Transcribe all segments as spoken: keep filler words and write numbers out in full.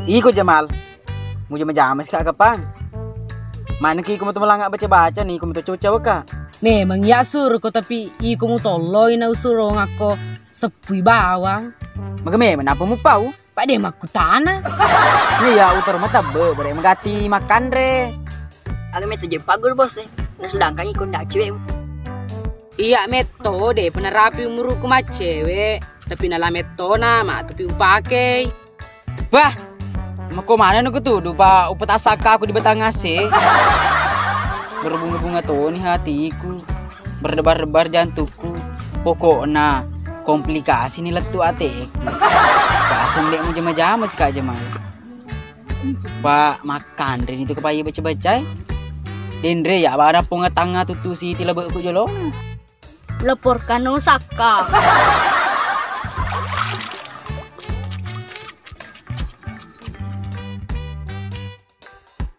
Iko Jamal, mujama-jama sika kapang. Maneki iko mutu malanga baca-baca ni, iko mutu cocok ka. Memang iya suruh ko, tapi iko mutolloi na usurongakko seppui bawang. Maga memang napa mupau? Pak de makkutana. Iya, utaro matabbe, bare magati makanre. Aga meto je pagguru bos e. Nah, sedangkan iko ndak cewek. Iya metto, de penerapi umuruku macewek, tapi nala mettona ma tapi upakei. Wah, mako mana nuku tudu pa upetasaka aku di batang ase. Berbunga-bunga toni hatiku, berdebar-debar jantukku. Pokokna komplikasi ni lettu ateku. Pasang dek mujama-jama sika Jamal. Pa makkanre ni tu kepaye baca-baca e. Denre ya bara ponga tanga tutu siti lebeku jolona. Leporkan no sakka.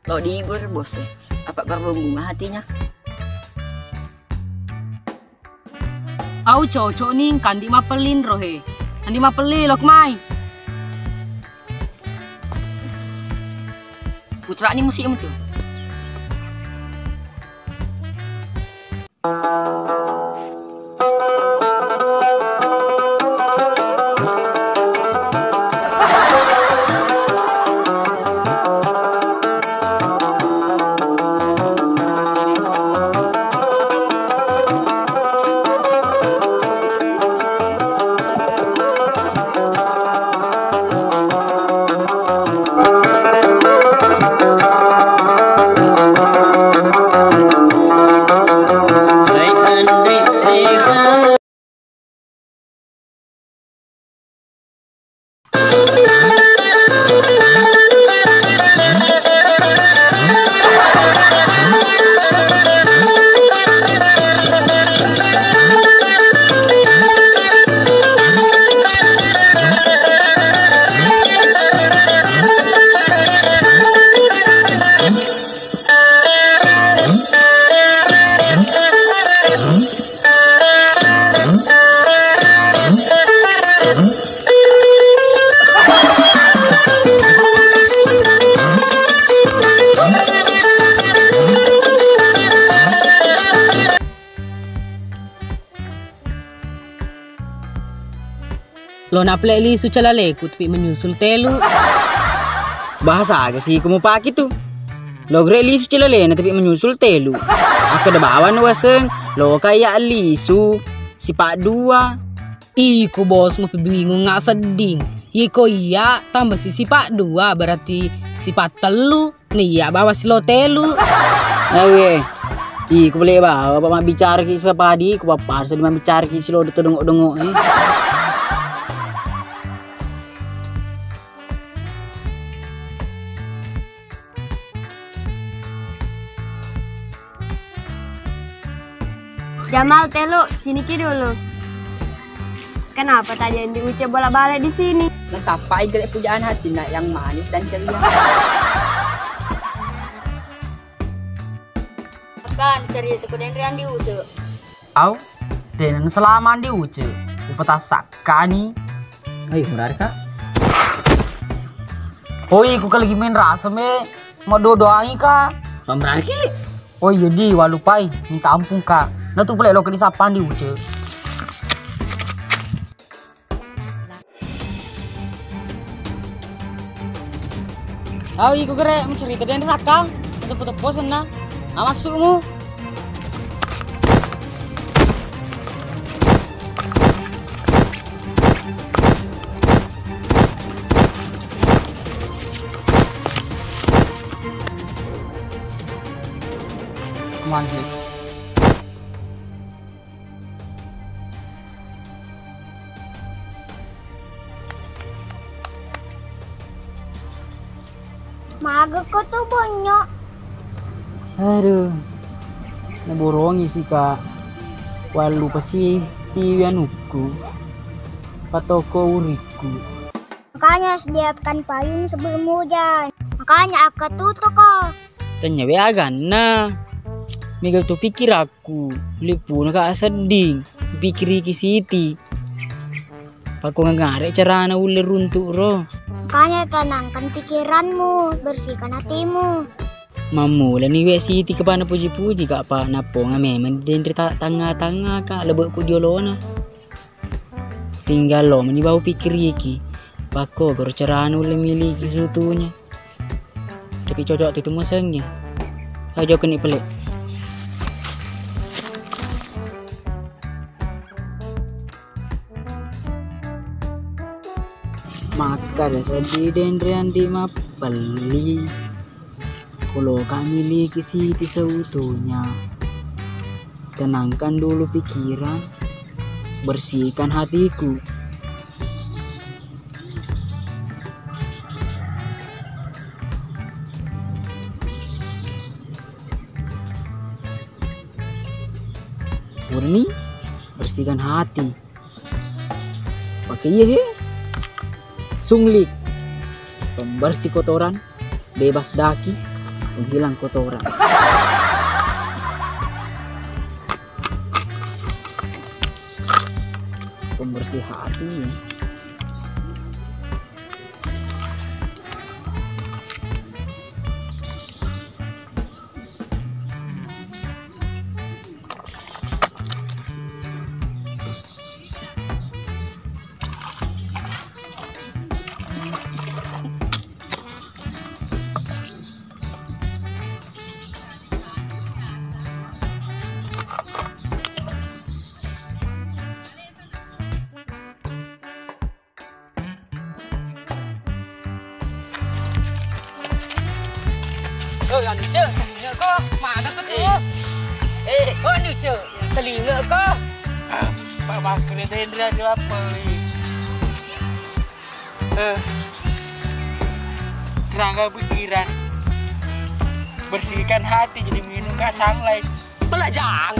Lo dibur bos e. Apa berbunga hatinya? Au cocok ni, kandi mapellin rohe. Kandi mapellin lok mai. Putra ni musik mutu. Lo napele lisu calaleku tapi menyusul telu. Bahasa aga sih kamu pakai tuh? Lo gere lisu calalena tapi menyusul telu. Aku ada bawa waseng, lo kayak lisu sipak dua. Iko bos mau bingung nggak seding. Iko iya tambah si sipak dua berarti sipak telu. Nih ya bawa silo telu. Ewe, iko boleh bawa apa mabbicara ki siapa padi, ku papar sedih mabbicara ki silo dengok-dengok ni. Jamal, Telu, sini ki dulu. Kenapa tadi Andi Uce bolak-balik di sini? Nasappai gele pujaan hati nak yang manis dan ceria. Kan ceria cukup dari Andi Uce. Au, dena selama Andi Uce. Upatasakka ni. Ayo, merari, Kak. Oi, ku lagi main rasa me. Mau dodoangi, Kak. Merari ki. Oh iya di, walupai, minta ampun ka. Nah tu pole lo ke disapa Andi Uce. Au iko gere mencerita den sakka. Tepo-tepo senna. Ah, masukmu. Mantap. Maga ko tu bonyo. Aduh, naborongi sika. Wallu pasi tiwi anukku. Patoko urikku. Makanya sediakan payung sebelum hujan. Makanya aku tutup kok. Tanya we aganna. Mega tu pikirakku. Ulle puna ka sedding. Pikiriki Siti. Pako ngangare carana ulle runtuk ro. Makanya tenangkan pikiranmu, bersihkan hatimu. Mammulani we Siti kepana puji-puji ka, pa napponga memang denre ta-, tangnga-tangnga ka, lebekku diolona. Tinggal lo meni bau pikiriki, pakko goro carana ulle miliki seutunya. Tapi cocok tu musengnge. Ayo jokeni pele. Makkeda seddi denre andi mappelli. Kulo ka miliki Siti seutunya. Tenangkan dulu pikiran, bersihkan hatiku. Murni, bersihkan hati. Pakai iya he. Sunglik, pembersih kotoran, bebas daki, menghilang kotoran. Pembersih hati. Oh, anu, Cek, telinga ko. Mana ko tu? Eh. Oh, anu, Cek, telinga ko. Pak Bakri Tendra di apa, Wi? Eh. Terangkan pikiran. Bersihkan hati jadi minum kasang lain. Malah jangan.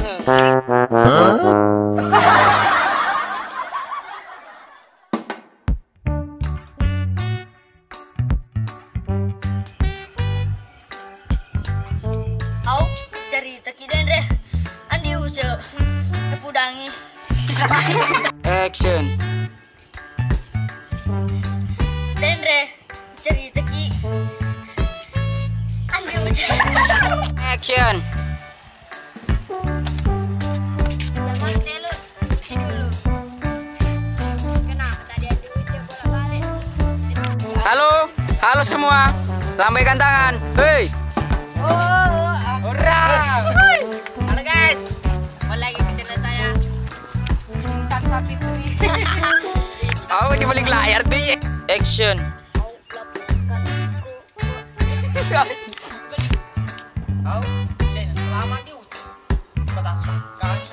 Au, caritaki denre. Andi Ucok napudangi. Action. Denre, caritaki Andi Ucok. Action. Jangan telu, sembunyi dulu. Kenapa tadi Andi Ucok bolak-balik? Halo, halo semua. Lambaikan tangan. Hei. Oh, ora. Halo guys. Kembali lagi ke channel saya. Intan Sapitri. Oh, di balik layar tuh. Action. Au, deh, selama dia uji. Pedas sekali.